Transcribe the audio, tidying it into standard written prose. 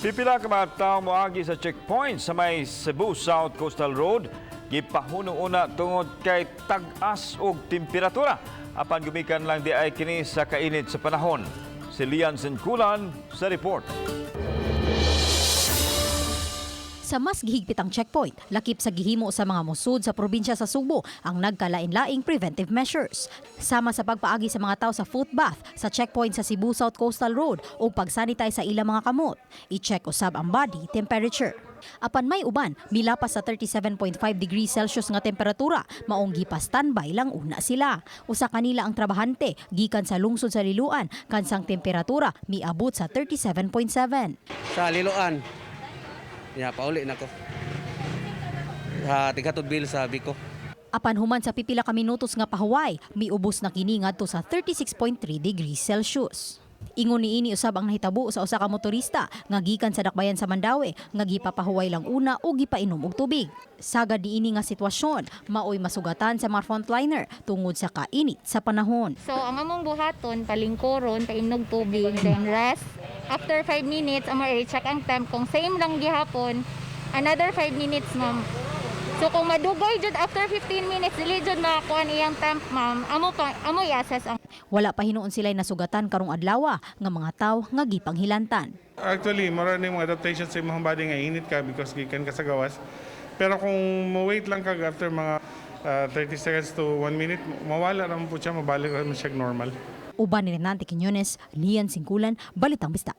Pipila ka mga tawo moagi sa checkpoint sa may Cebu South Coastal Road gipahuno-una tungod kay tag-as og temperatura. Apan gumikan lang diay kini sa kainit sa panahon. Si Lian Sinkulan sa report. Sa mas gihigpit ang checkpoint, lakip sa gihimo sa mga musud sa probinsya sa Sugbo ang nagkalain-laing preventive measures. Sama sa pagpaagi sa mga tao sa foot bath sa checkpoint sa Cebu South Coastal Road o pagsanitize sa ilang mga kamot. I-check usab ang body temperature. Apan may uban, milapas sa 37.5 degrees Celsius nga temperatura, maong gipa-standby lang una sila. Usa kanila ang trabahante, gikan sa lungsod sa Liloan, kansang temperatura miabot sa 37.7. Sa Liloan. Ya, pauli na ko. Sa tighatod bill sa Biko. Apan human sa pipila ka minutos nga pahuway, miubos na kini ngadto sa 36.3 degrees Celsius. Ingon niini usab ang nahitabo sa usa ka motorista nga gikan sa dakbayan sa Mandaue nga gipapahuway lang una ug gipainom og tubig. Sagad niini nga sitwasyon, maoy masugatan sa mga frontliner tungod sa kainit sa panahon. So, ang among buhaton, palingkuron, paimnog tubig, then rest. After 5 minutes, amo i-check ang temp. Kung same lang gihapon, another 5 minutes, ma'am. So, kung madugay jud after 15 minutes, dili jud makakuan iyang temp, ma'am. Amo pa, amo i-assess ang Wala pa hinuon sila'y nasugatan karong adlaw nga mga tawo nga gipanghilantan. Actually, mura ni mga adaptation sa imong body nga init ka because gikan ka sa gawas. Pero kung mo-wait lang ka after mga 30 seconds to 1 minute, mawala naman po siya, mabalik naman siya normal. Uban ni Renante Quiñones, Lian Singkulan, Balitang Bista.